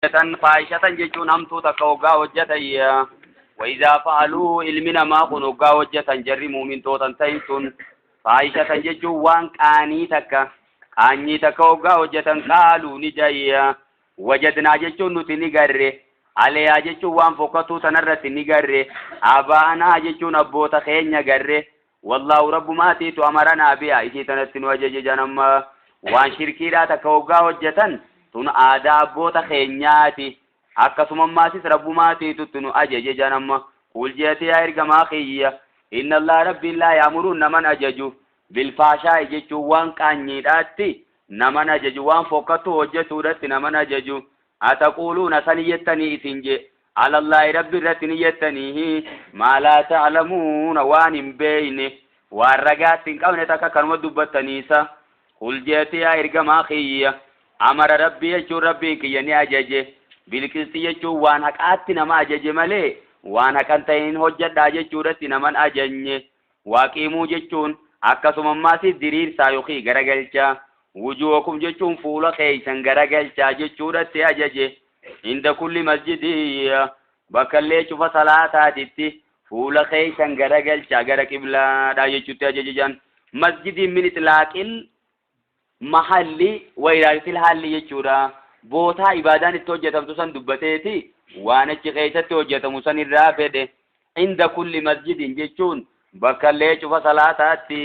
Hojjetan faahishatan jechuun hamtuu takka hoggaa hojjetan wayizaa fa'aluu ilmi namaa kun hoggaa hojjetan jarri muumintootan ta'in sun faahishatan jechuun waan qaanii takka qaanyii takka hoggaa hojjetan qaaluu ni jayya wajadnaa jechuun nuti ni garre aleyaa jechuun waan fokkatuu tanarratti ni garre abaanaa jechuun abboota keenya garre wallaahu rabbumaatiitu amaranaa bi'a isii tanatti nu ajaje janamma waan shirkiidhaa takka hoggaa hojjetan tun aadaa abboota keenyaati akkasuma ammaasis rabbumaatiitutti nu ajaje janamma qul jeeti yaa ergamaa kiyya inna allah rabbiin laa yaamuruun naman ajaju bilfaashaa'i jechuun waan qaanyiidhaatti naman ajaju waan fokkattuu hojjetuudhatti naman ajaju ataquuluuna sani jettanii isin je alallaahi rabbi irratti ni jettanii maa laa ta'lamuuna waan hin beeyne waan ragaatti hin qabne takka kanuma dubbattaniisa qul jeeti yaa ergamaa kiyya amara rabbii jechuun rabbiin kiyya ni ajaje bilqisti jechuun waan haqaatti nama ajaje malee waan haqan ta'in hojjedhaa jechuudhatti naman ajajne waaqiimuu jechuun akkasuma ammaas diriirsaa yookiin garagalchaa wujuukum jechuun fuula keeysan garagalchaa jechuudhatti ajaje inda kulli masjidii bakkallee cufa salaataatitti fuula keeysan garagalchaa gara qiblaadhaa jechuutti ajaje jan masjidiin min itlaaqil mahalli wa iraadatil haalli jechuudha bootaa ibaadaan itti hojjetamtu san dubbateeti waan achi keessatti hojjetamu san irraa fedhe inda kulli masjidin jechuun bakkallee cufa salaataatti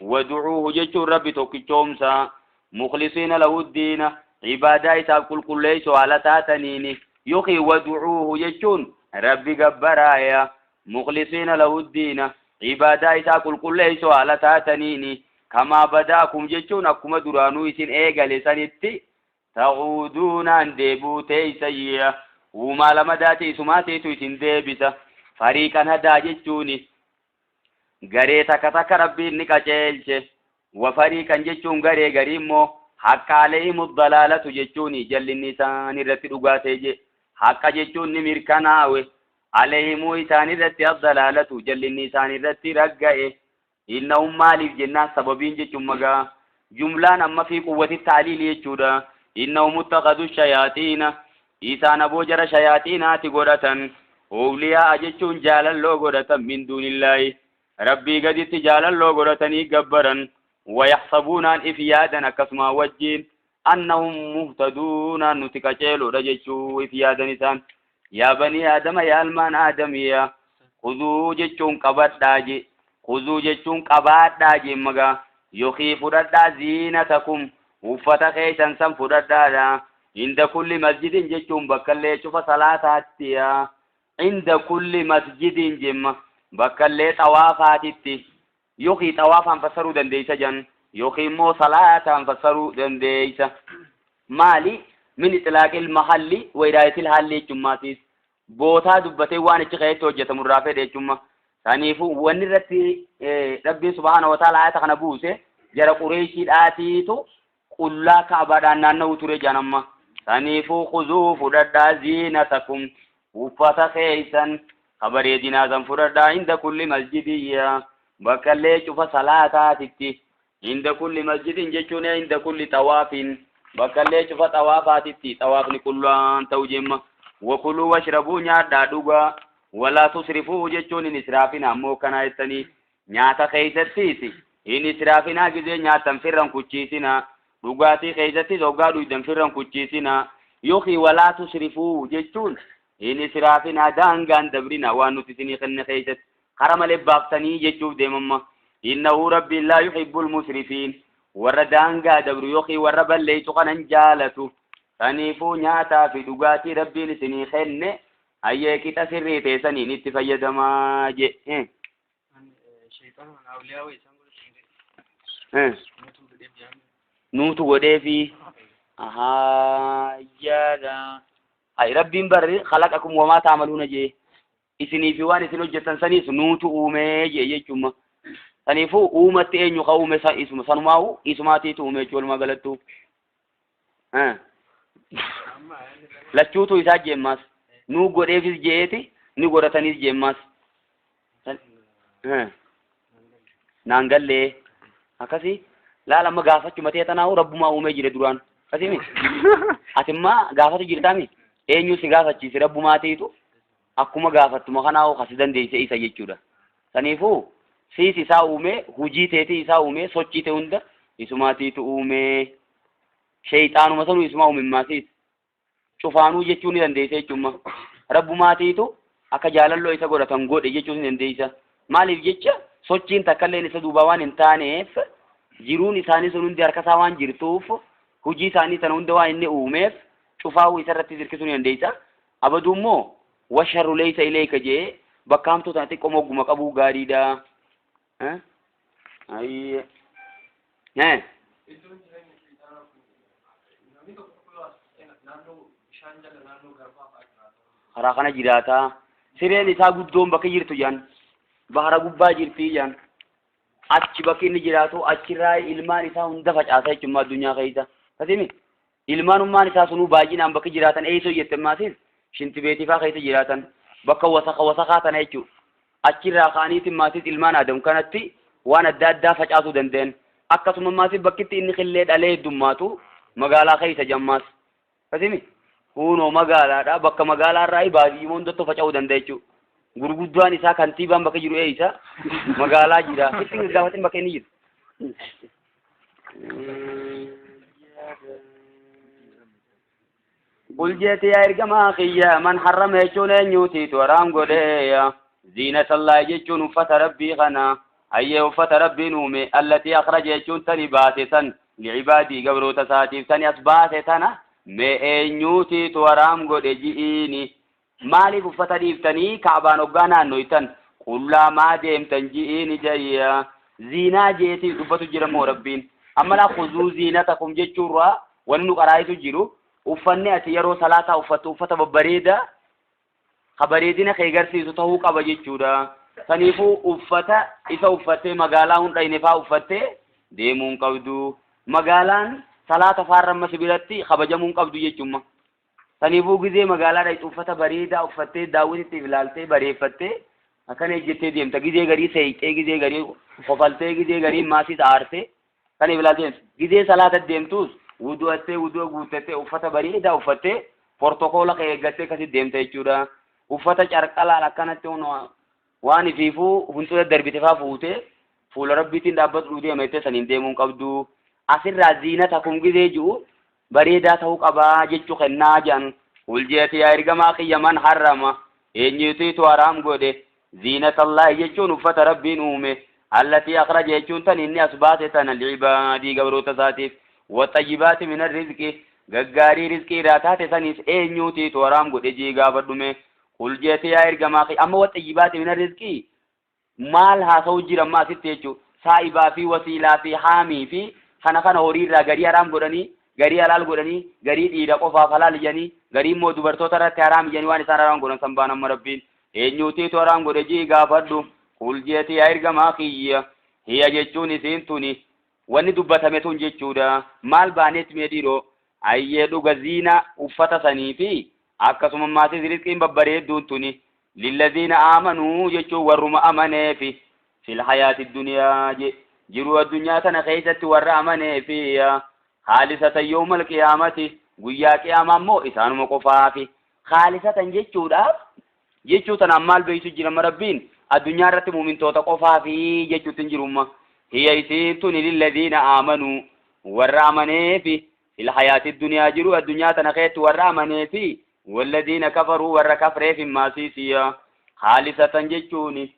waducuuhu jechuun rabbi tokkichoomsa mukhlisiina lahu diina ibaadaa isaaf qulqulleessu haala taataniini yookiin waducuuhu jechuun rabbi gabbaraaya mukhlisiina lahu diina ibaadaa isaa qulqulleessu haala taataniini kamaa badaakum jechuun akkuma duraanuu isin eegale sanitti ta'uuduunaan deebuu teeysayya uumaa lama daati isumaatiitu isin deebisa fariiqan hadaa jechuuni garee takka takka rabbiin ni qaceelche wa fariiqan jechuun garee garii immoo haqqa alayhimu dalaalatu jechuuni jallinni isaan irratti dhugaa ta'e je haqqa jechuun ni mirkanaawe alayhimuu isaan irratti addalaalatu jallinni isaan irratti ragga'e innahum maaliif jennaan sababiin jechuun magaa jumlaan amma fi quwwati taaliili jechuudha innahum ittakhadhu shayaatiina isaan aboo jara shayaatiinaati godhatan owliyaa jechuun jaalalloo godhatan min duunillaahi rabbii gaditti jaalalloo godhatanii gabbaran wayaxsabuunaan if yaadan akkasuma wajjiin annahum muhtaduunaan nuti qaceeloodha jechuu if yaadan isaan yaa banii aadama yaa ilmaan aadamiya khuzuu jechuun qabadhaa je khuzuu jechuun qabaadhaa je magaa yokii fudhadhaa ziinatakum uffata keessan san fudhadhaadha inda kulli masjidin jechuun bakkallee cufa salaataatti yaa inda kulli masjidin jemma bakkallee xawaafaatitti yokii xawaafaan fassaruu dandeeysa jan yokii immoo salaataan fassaruu dandeeysa maali min itlaaqil mahalli wa iraayatil haalli jechummaatis bootaa dubbatee waan achi keessatti hojjetamu irraa fedhe jechumma saniifuu wanni irratti rabbiin subhaana wa ta'ala ayata kana buuse jara qureeshiidhaatiitu qullaa ka'abaadhaan naanna'uu ture jedhan amma saniifuu khuzuu fudhadhaa ziinatakum uffata keeysan ka bareedinaa san fudhadhaa inda kulli masjidiyya bakkallee cufa salaataatitti inda kulli masjidin jechuun inda kulli xawaafin bakkallee cufa xawaafaatitti xawaafni qullaan ta'u jemma wakuluu washrabuu nyaadhaa dhugaa walaa tusrifuu jechuun hin israafina ammoo kanaa jettanii nyaata keeysattis hin israafinaa gizee nyaattan firran kuchiisinaa dhugaatii keeysattis hoggaa dhuydan firran kuchiisinaa yookiin walaa tusrifuu jechuun hin israafinaa daangaan dabrinaa waan nuti isinii kenne keeysatti kara malee baaftanii jechuuf deemamma innahu rabbiin laa yuhibbul musrifiin warra daangaa dabru yookiin warra balleeysu kanan jaalatu saniifuu nyaataa fi dhugaatii rabbiin isinii kenne hayyee qixa sirrii teessaniin itti fayyadamaa je Shayxaanuma awliyaa wayii isaan godhatan nutu godheef jedhame. Nuutu godheefi ahaa yaada ay rabbiin barri khalaqakum wamaa taamaluuna jee Isinii fi waan isin hojjettan saniis nuutu uumee jee jechuuma. Saniifuu uumatti eenyu ka uume isuma sanumaa'u isumaatiitu uume jechuu walumaa galattuu. Lachuutu isaa jeemmaas. Nuu godheefis je'eeti ni godhataniis jeemmaas. Naan gallee akkasii laala amma gaafachuma ta'e tanaa'u rabbumaa uumee jire duraan. Akkasii mi? Atimmaa gaafatu jirtaami? Eenyu si gaafachiise rabbumaatiitu akkuma gaafattuma kanaa'u kasi dandeesse isa jechuudha. Saniifuu siis isaa uumee hujii teetii isaa uumee sochii ta'e hunda isumaatiitu uumee sheeyxaanuma sanuu isumaa uumimmaa siis cufaanuu jechuu ni dandeessa jechuudha. Rabbumaatiitu akka jaalalloo isa godhatan godhe jechuu ni dandeessa. Maaliif jecha sochiin takkalleen isa duubaa waan hin taaneef jiruun isaanii sun hundi harka isaa waan jirtuuf hojii isaanii sana hunda waan inni uumeef cufaa'uu isa irratti hirkisuu ni dandeessa. Abaduu immoo washarru leeysa ileeyka jee bakka hamtuu tana xiqqoo mogguma qabuu gaariidha. Ayyee. Iddoon jireenya sheexanaa kun namni tokko tokko yoo as naannoo bishaan jala naannoo garbaa fa'aa jiraata. Karaa kana jiraata. Sireen isaa guddoon bakka jirtu jaan. Bahara gubbaa jirti jaan. Achi bakki inni jiraatu achirraa ilmaan isaa hunda facaasa jechuun addunyaa keessa. Kasimi ilmaanummaan isaa sunuu baay'inaan bakka jiraatan eessoo jette maatiin shintibeetii fa'aa keessa jiraatan bakka wasaka wasakaa tana jechuudha. Achirraa ka'aniitiin maatiin ilmaan Aadam kanatti waan adda addaa facaasuu danda'an. Akkasuma maatiin bakkitti inni qillee dhalee heddummaatu magaalaa keessa jammaas. Kasimi kunoo magaalaadha bakka magaalaarraa baadiyyuma hundattuu faca'uu danda'a jechuudha. Gurguddaan isaa kantiibaan bakka jiru eessa magaalaa jira. Sitti hin gaafatin bakka inni jiru. Qul jeeti yaa ergamaa kiyya man harrama jechuun eenyuutiitu haraam godhee ziinata Allaahi jechuun uffata rabbii kana ayyee uffata rabbiin uume allatii akhraja jechuun tani baase san li'ibaadii gabroota isaatiif tani as baase tana mee eenyuutiitu haraam godhe ji'iini maaliif uffata dhiiftanii kaabaan hoggaa naannoytan qullaa maa deemtan ji'iini jayya ziinaa jeetiif dubbatu jira moo rabbiin amma laa khuzuu ziinatakum jechuurraa wanni nu qaraa'itu jiru uffanni ati yeroo salaataa uffattu uffata babbareedaa ka bareedina kee garsiisu ta'uu qaba jechuudha. Saniifuu uffata isa uffattee magaalaa hin dhayne faa uffattee deemuu hin qabdu. Magaalaan salaata faarra amma si biratti kabajamuu hin qabdu jechuudha. Saniifuu gizee magaalaa dhayxu uffata bareedaa uffattee daawwititti ilaaltee bareeffattee akkana ejjettee deemta. Gizee garii seeyxee gizee garii kofaltee gizee garii maasii aartee kan ilaaltee deemta. Gizee salaata deemtus wudu'attee wudu'a guuttattee uffata bareedaa uffattee protokoola kee eeggattee akkasitti deemta jechuudha. Uffata carqalaan akkanatti waan ifiifuu hunxuura darbite faa fuutee fuula rabbiitiin dhaabbatu deema jettee saniin deemuu hin qabdu. Asirraa ziinata kun gizee ji'u bareedaa ta'uu qabaa jechuu kennaa jedhan. Qul jeeti yaa ergamaa kiyya man harrama eenyuutiitu haraam godhe ziinata Allaahi jechuun uffata rabbiin uume allatii akhraja jechuun tan inni as baase tana li'ibaadii gabroota isaatiif waxayyibaati min arrizqi gaggaarii rizqii irraa taate saniis eenyuutiitu haraam godhe jii gaafadhume. Qul jeeti yaa ergamaa kiyya amma waxayyibaati min arrizqi maal haasa'u jira amma asitti jechuudha. Saa'ibaa fi wasiilaa fi haamii fi kana kana horii irraa garii haraam godhanii garii halaal godhanii garii dhiira qofaaf halaal jedhanii garii immoo dubartoota irratti haraam jedhanii waan isaan haraam godhan san baan amma rabbiin eenyuutiitu haraam godhe jii gaafadhu. Qul jeeti yaa ergamaa kiyya hiya jechuun isiin tuni wanni dubbatame tun jechuudha. Maal baaneet mee dhiiroo ayyee dhuga ziina uffata sanii fi akkasuma maatis rizqiin babbareedduun tuni lilladiina aamanuu jechuun warruma amaneefi fil hayaati duniyaa jiruu addunyaa tana keessatti warra amaneefi haalisatan yawmal qiyaamati guyyaa qiyaamaa immoo isaanuma qofaafi haalisatan jechuudhaaf jechuu tanaan maal beeysu jira rabbiin addunyaa irratti muumintoota qofaafi jechuutti hin jirumma hiya isiin tuni lilladiina aamanuu warra amaneefi fil hayaati duniyaa jiru addunyaa tana keessatti warra amaneefi walladiina kafaruu warra kafreef himmaasiisiya haalisatan jechuuni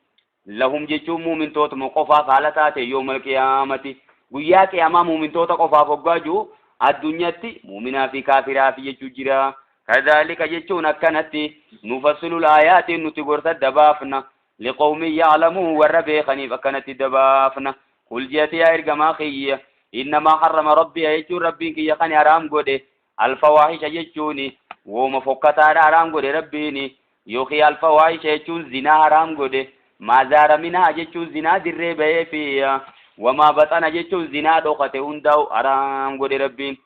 lahum jechuun muumintootuma qofaaf haala taate yawmal qiyaamati guyyaa qiyaamaa muumintoota qofaaf hoggaa jiru addunyatti muuminaa fi kaafiraa fi jechuu jira. Kadhaalika jechuun akkanatti nufassilul aayaatiin nuti gorsa dabaafna liqawmin ya'lamuun warra beekaniif akkanatti dabaafna. Qul jeeti yaa ergamaa kiyya innamaa harrama rabbiya jechuun rabbiin kiyya kan haraam godhe alfawaahisha jechuuni wooma fokkataadha haraam godhe rabbiini. Yookiin alfawaahisha jechuun zinaa haraam godhe. Maa zahara minhaa jechuun zinaa dirree bahee fi wamaa baxana jechuun zinaa dhokate hundaa'u haraam godhe Rabbiin.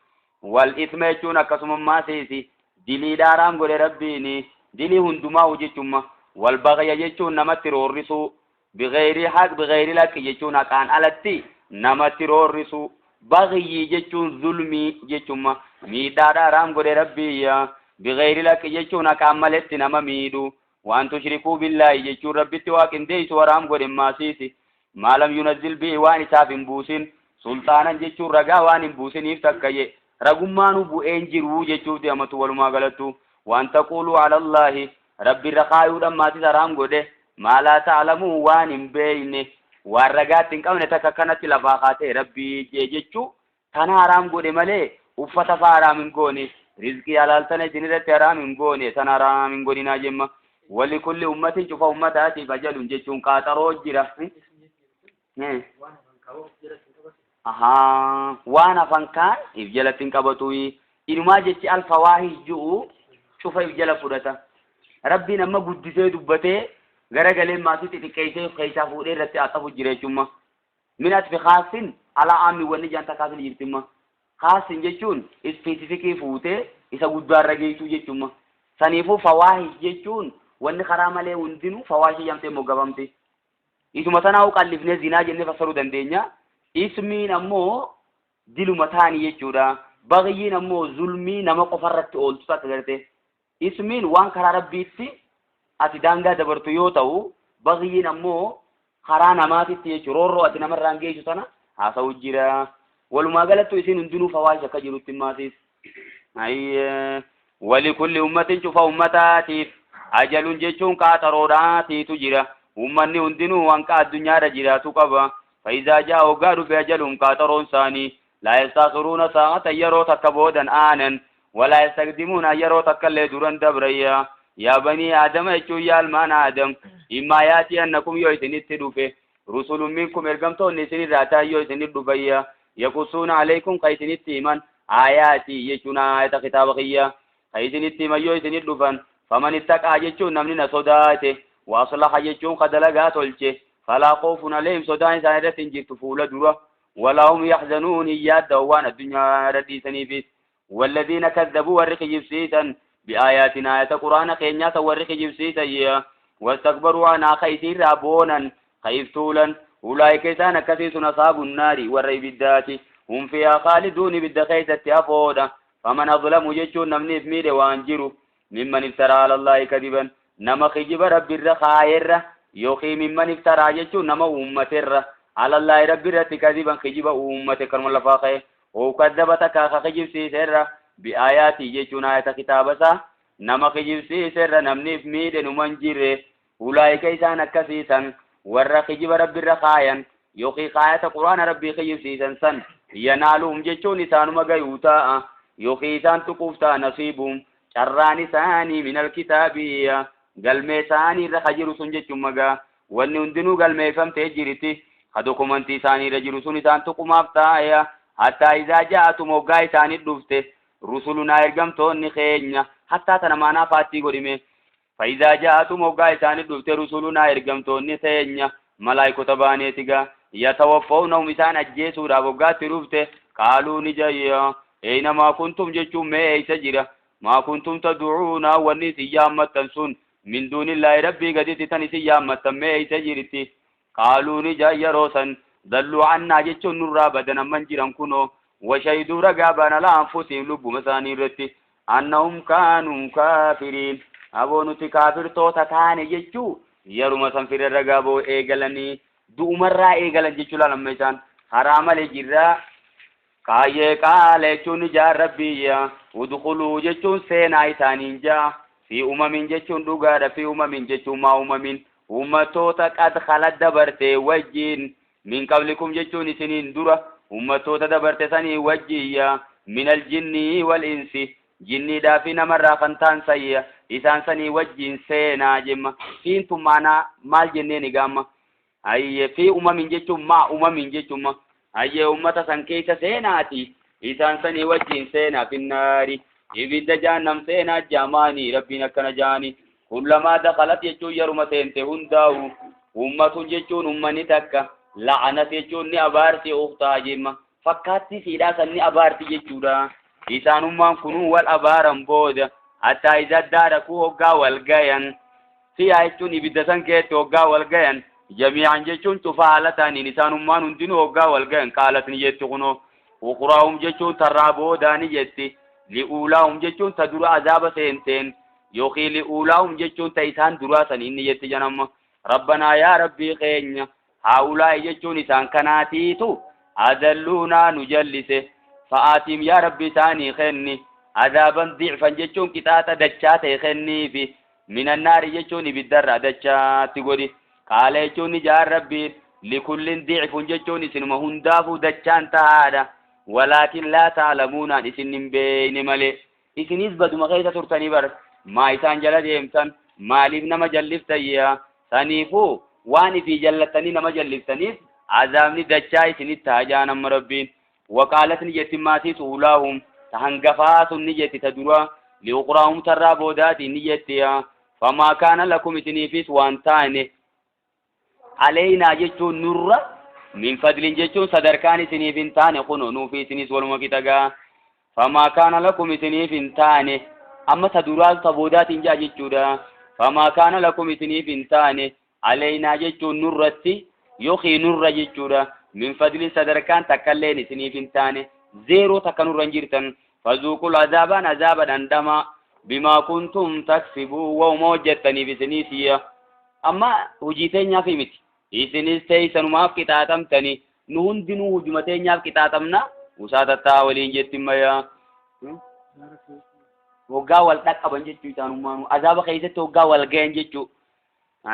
Wal isma jechuun akkasuma maasiisi diliidha haraam godhe Rabbiin, dilii hundumaa'u jechumma. Wal baghya jechuun namatti roorrisuu, bighayri haq, bighayri haqqi jechuun haqaan alatti namatti roorrisuu. Baghyi jechuun zulmii jechumma, miidhaadha haraam godhe Rabbiin. Bighayri haqqi jechuun haqaan maletti nama miidhu. Waan tushrikuu billaahi jechuun Rabbitti waa qindeessu haraam godhe maasiisi. Maalam yunazzil bihi waan isaaf hin buusin, sulxaanan jechuun ragaa waan hin buusiniif takka je ragummaanuu bu'een jiruu jechuuf deematu. Walumaa galattu waan taquuluu alallaahi Rabbi irra kaayuudhaan maatis haraam godhe, maa laa ta'lamuu waan hin beeyne, waan ragaatti hin qabne takka akkanatti lafaa kaatee Rabbii jee jechuu tana haraam godhe malee uffata faa haraam hin goone, rizqii halaal tana isin irratti haraam hin goone, tana haraam hin godhinaa jemma. Walikulli ummatin cufa ummataatiif ajalun jechuun qaaxaroo jira. Waan hafan kaawwa jalatti hin qabatu. Ahaa, waan hafan kaan if jalatti hin qabatu. Inumaa jechi alfawaahish ju'u cufa if jala fudhata. Rabbiin amma guddisee dubbatee gara galeen maasii xixiqqeessee keessaa fuudhee irratti axafu jira jechuudha. Min atfi khaasin alaa aammi wanni jaan takkaasin jirtimma. Khaasin jechuun ispeesifikii fuutee isa guddaarra geessuu jechuudha. Saniifuu fawaahish jechuun wanni karaa malee hundinuu fawaahish jedhamtee moggafamti. Isuma tanaa qallifnee zinaa jennee fassaruu dandeenya. Ismiin ammoo diluma taanii jechuudha. Baghyiin ammoo zulmii nama qofarratti ooltu takka garte. Ismiin waan karaa Rabbiitti ati daangaa dabartu yoo ta'u, baghyiin ammoo karaa namaatitti jechuudha. Roorroo ati namarraan geessu sana haasa'u jira. Walumaa galattu isin hundinuu fawaahish akka jirutti maasiis. Ayyee. Walikulli ummatin cufa ummataatiif ajalun jechuun qaaxaroodhaatiitu jira. Ummanni hundinuu hanqa addunyaarra jiraatu qaba. Fayizaa jaa hoggaa dhufe ajaluun qaaxaroon isaanii, laa yastaakiruuna saa'atan yeroo takka boodan aanan, walaa yastaqdimuuna yeroo takka illee duran dabrayya. Yaa banii Aadama jechuun yaa ilmaan Aadam, immaa yaatii annakum yoo isinitti dhufe rusulun minkum ergamtoonni isinirraa ta'an yoo isinitti dhufayya, yaqussuuna alaykum ka isinitti himan, aayaatii jechuun aayata kitaaba kiyya ka isinitti himan yoo isinitti dhufan, faman ittaqaa jechuun namni na sodaate, wa aslaha jechuun ka dalagaa tolche, falaa khawfun alayhim sodaan isaan irratti hin jirtu fuula dura, walaa hum yaxzanuun hin yaadda'u waan addunyaa irra dhiisaniifis. والذين كذبوا warri kijibsiisan بآياتنا آية قرآن keenyaa warri kijibsiisan, واستكبروا عنها kaysiirraa boonan kayiftuulan, أولئك isaan akkasii sun أصحاب النار warra ibiddaati, هم فيها خالدون ibidda keeysatti hafoodha. فمن أظلم jechuun namni if miidhe waan jiru ممن افترى على الله كذبا nama kijiba Rabbi irra kaayerra, yookiin ممن افترى jechuun nama uummaterra, على الله Rabbi irratti كذبا kijiba uummate kanuma lafaa ka'e, oo كذب takkaa ka kijibsiiserra, بآياته jechuun ayata kitaaba isaa nama kijibsiiserra namni if miidhe numan jirre. أولئك isaan akkasiisan warra kijiba Rabbi irra kaayan yookiin kaayata quraana Rabbii kijibsiisan san, ينالهم jechuun isaanuma gayuu ta'a yookiin isaan tuquuf ta'a, نصيبهم carraan isaanii, من الكتاب galmee isaanii irra ka jiru sun jechuun magaa wanni hundinuu galmeeffamtee jirti, ka dokumentii isaanii irra jiru sun isaan tuqumaaf ta'a. حتى إذا جاءتهم hoggaa isaanii dhufte, رسلنا ergamtoonni keenya, hattaa tana maanaa faattii godhime, فإذا جاءتهم hoggaa isaanii dhufte, رسلنا ergamtoonni keenya malaayikota baaneetigaa, يتوفونهم isaan ajjeesuudhaaf hoggaatti dhufte, قالوا ni jayya, أين ما كنتم jechuun mee eeysa jira, ما كنتم تدعون wanni isin yaammattan sun, من دون الله Rabbii gaditti tan isin yaammattan mee eeysa jirti? قالوا ni jaan yeroo san, ضلوا عنا jechuun nurraa badan amman jiran kunoo, وشهدوا ragaa baan, على أنفسهم lubbuma isaanii irratti, أنهم كانوا كافرين aboo nuti kaafirtoota taane jechuu yeruma san fira ragaa boo eegalanii du'umarraa eegalan jechuu laalamma isaan karaa malee jirraa kaayyee. قال jechuun ijaan Rabbiyya, ادخلوا jechuun seenaa isaaniin jaa, في أمم jechuun dhugaadha, في أمم jechuun مع أمم ummatoota, قد خلت dabarte, wajjiin, من قبلكم jechuun isiniin dura ummatoota dabarte sanii wajjiyya, من الجن والإنس jinniidhaa fi namarraa kan ta'an sayya isaan sanii wajjiin seenaa jemma. Fiin tun maanaa maal jenneen egaamma? Ayye, في أمم jechuun مع أمم jechuun ayye ummata san keessa seenaati, isaan sanii wajjiin seenaa, في النار ibidda jahannam seenaa jaamaanii Rabbiin akkana jaani. Kullamaa dakhalat jechuun yeruma seente hundaa'u ummatun jechuun ummanni takka la'anat jechuun ni abaarti ukhtaa jemma fakkaatti siidhaa san ni abaarti jechuudha. Isaanummaan kunuu wal abaaran booda hattaa iza daarakuu hoggaa wal gayan fiyaa jechuun ibidda san keetti hoggaa wal gayan jamii'an jechuun cufa haala ta'aniin isaanummaan hundinuu hoggaa wal gayan qaalat ni jetti kunoo ukhraahum jechuun tarraa boodaa ni jetti li'uulaahum jechuun ta dura azaaba seenteen yookiin li'uulaahum jechuun ta isaan duraa saniin ni jetti janamma rabbanaa yaa rabbii keenya haa'ulaa'i jechuun isaan kanaatiitu adalluunaa nu jallise fa'aatiim yaa rabbi isaanii kenni azaaban di'fan jechuun qixaaxa dachaa ta'e kenniifi minannaari jechuun ibiddarraa dachaatti godhi qaala jechuun ni jaan rabbiin likullin di'fun jechuun isinuma hundaafuu dachaan tahaadha walaakin laa ta'lamuunaan isin hin beeyne malee isinis baduma keessa turtanii bar maa isaan jala deemtan maaliif nama jalliftayya saniifuu waan ifii jallattanii nama jalliftaniif azaabni dachaa isinitti haa jaan amma rabbiin waqaalat ni jetti maatiis uulaahum ta hangafaa sun ni jetti ta dura liuqraahum tarraa boodaatiin ni jetti famaa kaana lakum isiniifis waan taane aleynaa jechuun nurra min fadlin jechuun sadarkaan isiniif hin taane kuno nuufi isinis waluma qixagaa famaa kaana lakum isiniif hin taane amma ta duraa ta boodaatiin jaa jechuudha famaa kaana lakum isiniif hin taane aleynaa jechuun nurratti yookiin nurra jechuudha min fadlin sadarkaan takkalleen isiniif hin taane zeeroo takka nurra hin jirtan fazuuqul azaabaan azaaba dhandhamaa bimaa kuntum taksibuu wauma hojjettaniif isiniif amma hojii teenyaaf miti isinis teeysanumaaf qixaaxamtani nu hundinuu hujuma teenyaaf qixaaxamna usaa tattaa waliin jetti maya hoggaa wal dhaqqaban jechuu isaanummaanu azaaba keessatti hoggaa wal gayan jechuu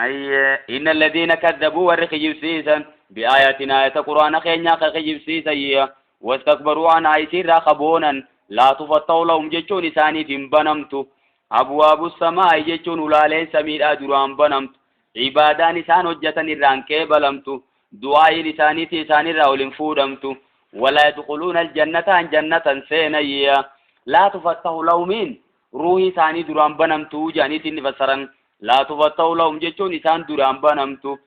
ayye inna alladhiina kaddabuu warri kijibsiisan biaayatina ayata quraana keenyaa ka kijibsiisan wastakbaruu anhaa isiirraa kaboonan laa tufattahu lahum jechuun isaaniif hin banamtu abwaabu samaa'i jechuun ulaaleen samiidhaa duraan banamtu ibaadaan isaan hojjetan irraan qeebalamtu du'aa'iin isaaniiti isaanirraa ol hin fuudhamtu walaa yadkhuluuna aljannata jannatan seenayya laa tufattahu lahumiin ruuhii isaanii duraan banamtu jedhaniitiin ni fassaran laa tufattahu lahum jechuun isaan duraan banamtu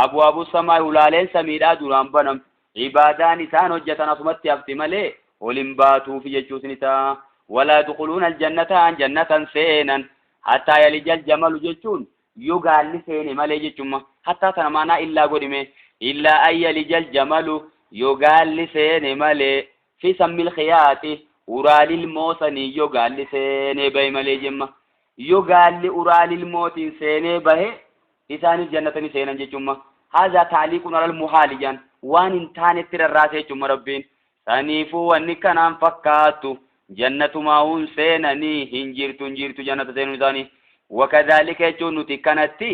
abwaabu samaa'i ulaaleen samiidhaa duraan banamtu ibaadaan isaan hojjetan asumatti hafti malee ol hin baatuufi jechuus ni ta'a walaa yadkhuluuna aljannata jannatan seenan hattaa yalija aljamalu jechuun yoo gaalli seene malee jechuun hattaa tana maanaa illaa godhime illaa an yalija aljamalu yoo gaalli seene malee fi sammil khiyaati uraalil moosanii yoo gaalli seenee bahe malee jemma yoo gaalli uraalil mootiin seenee bahe isaanis jannatanii seenan jechuun haadha taaliiqun alal muhaali jaan waan hin taanetti rarraase jechuun rabbiin saniifuu wanni kanaan fakkaattu jannatumaa hun seenanii hin jirtu hin jirtu jannata seenuun isaanii wakadhaalika jechuun nuti kanatti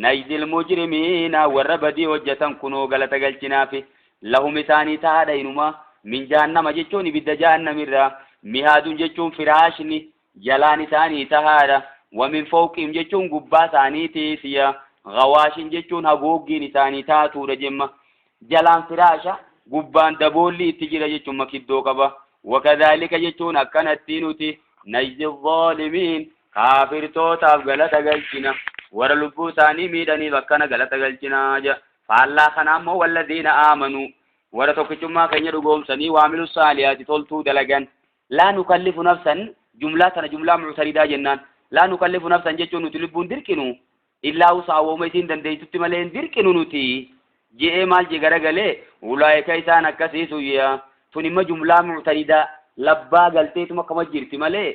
najzil mujrimiina warra badii hojjetan kunoo galata galchinaafi lahum isaanii tahaadha inuma min jahannama jechuun ibidda jahannamirraa mihaadun jechuun firaashni jalaan isaanii tahaadha wamin fawqihim jechuun gubbaa isaaniitiisiya gawaashin jechuun haguuggiin isaanii taatuudha jemma jalaan firaasha gubbaan daboolli itti jira jechuun makiddoo qaba wakadhaalika jechuun akkanatti nuti najzi zaalimiin kaafirtootaaf galata galchina warra lubbuu isaanii miidhaniif akkana galata galchina jedha faallaa kana ammoo walladhiina aamanuu warra tokkichummaa keenya dhugoomsanii waamilu saalihaati toltuu dalagan laa nukallifu nafsan jumlaa tana jumlaa muctaridaa jennaan laa nukallifu nafsan jechuun nuti lubbuun dirqinu illaa usaawwama isiin dandeeytutti malee hin dirqinu nuti je'ee maal je garagalee ulaa'ika isaan akkasii suyya tun imma jumlaa muctaridaa labbaa galteetuma akkama jirti malee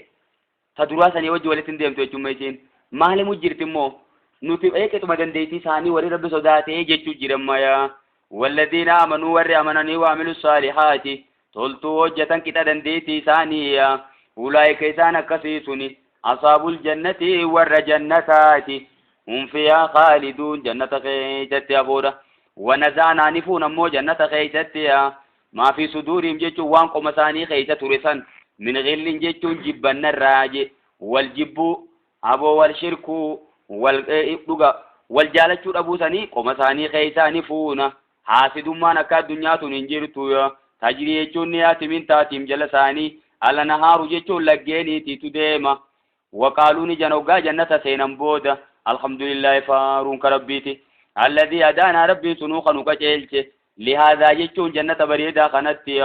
ta duraa sanii wajji walitti hin deemtu jechuun isiin maalimu jirti immoo nuti eeqexuma dandeettii isaanii warri rabbi sodaatee jechuu jiran maya walladhiina amanuu warri amananii waamilu saalihaati toltuu hojjetan qixa dandeettii isaanii ulaa'ika isaan akkasii suni asaabul jannati warra jannataati hum fiihaa khaaliduun jannata keessatti hafuudha wanazaanaa ni fuun ammoo jannata keessatti maa fi suduurihim jechuun waan qoma isaanii keessa ture san min ghillin jechuun jibbannarraa je wal jibbuu aboo wal shirkuu wal dhuga wal jaalachuu dhabuu sanii qoma isaanii keessaa ni fuuna haasidummaan akka addunyaa tun hin jirtu tajrii jechuun ni yaati min taatiim jala isaanii ala nahaaru jechuun laggeeniitiitu deema Waqaaluu ni jan hoggaa jannata seenan booda alhamdulillaahi faaruun ka rabbiiti. Alladii hadaanaa rabbiin sunuu kan nu qaceelche. Lihaadaa jechuun jannata bareedaa kanatti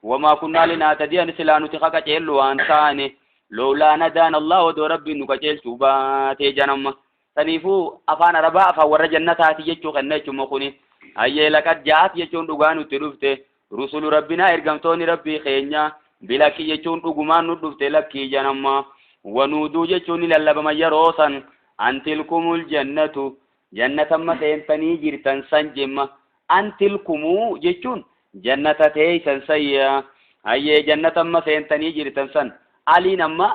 wamaa kunnaa linaatadiya silaa nuti ka qaceellu waan taane. Lowlaa nadaana Allah odoo rabbiin nu qaceelchuu baatee janamma. Saniifuu afaan arabaa afaan warra jannataati jechuu kenna jechuuma kuni. Hayyee laqad ja'at jechuun dhugaa nutti dhufte. Rusulu rabbinaa ergamtoonni rabbii keenya bilakki jechuun dhugumaan nu dhufte lakkii janamma. Wanuuduu jechuun ni lallabama yeroo san antilkumul jannatu jannatamma seentanii jirtan san jemma. Antilkumuu jechuun jannata teeysan sayya. Hayyee jannatamma seentanii jirtan san. Aliin amma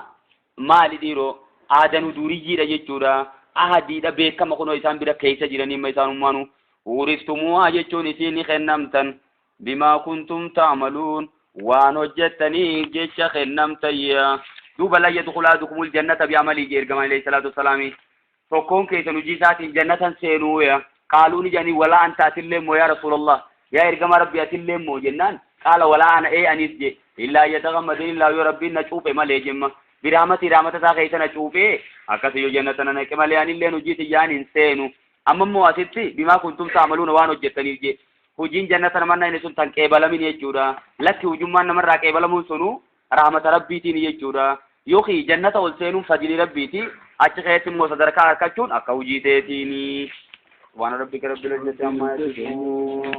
maali dhiiroo aadanu duriyyiidha jechuudha. Ahadiidha beekama kunoo isaan bira keessa jiranii amma isaanummaanu. Uuriftumuuhaa jechuun isiin ni kennamtan. Bimaa kuntum ta'maluun waan hojjettaniif jecha kennamtayya. Duuba lan yadkhula ahadukumul jannata bi'amalii jee ergamaan alayhi salaatu wassalaami. Tokkoon keessan hojii isaatiin jannatan seenuu ya. Qaaluu ni jedhanii walaa anta atillee immoo yaa rasuulallah. Yaa ergamaa rabbi atillee immoo jennaan qaala walaa ana ee anis je. Illaa yataghammadani illaa yoo rabbiin na cuuphe malee jemma. Biraamatii raamata isaa keessa na cuuphee akkasii yoo jannata na naqe malee anilleen hojii tiyyaan hin seenu. Amma immoo asitti bimaa kuntum ta'maluuna waan hojjettaniif je. Hojiin jannata namarraa inni sun tan qeebalamin jechuudha. Lakki hujummaan namarraa qeebalamuun sunu rahmata rabbiitiin jechuudha. Yookiin jannata ol seenuun fadilii rabbiiti. Achi keessatti immoo sadarkaa argachuun akka hojii teetiini. Subhaana rabbika rabbil izzati ammaa yasifuun.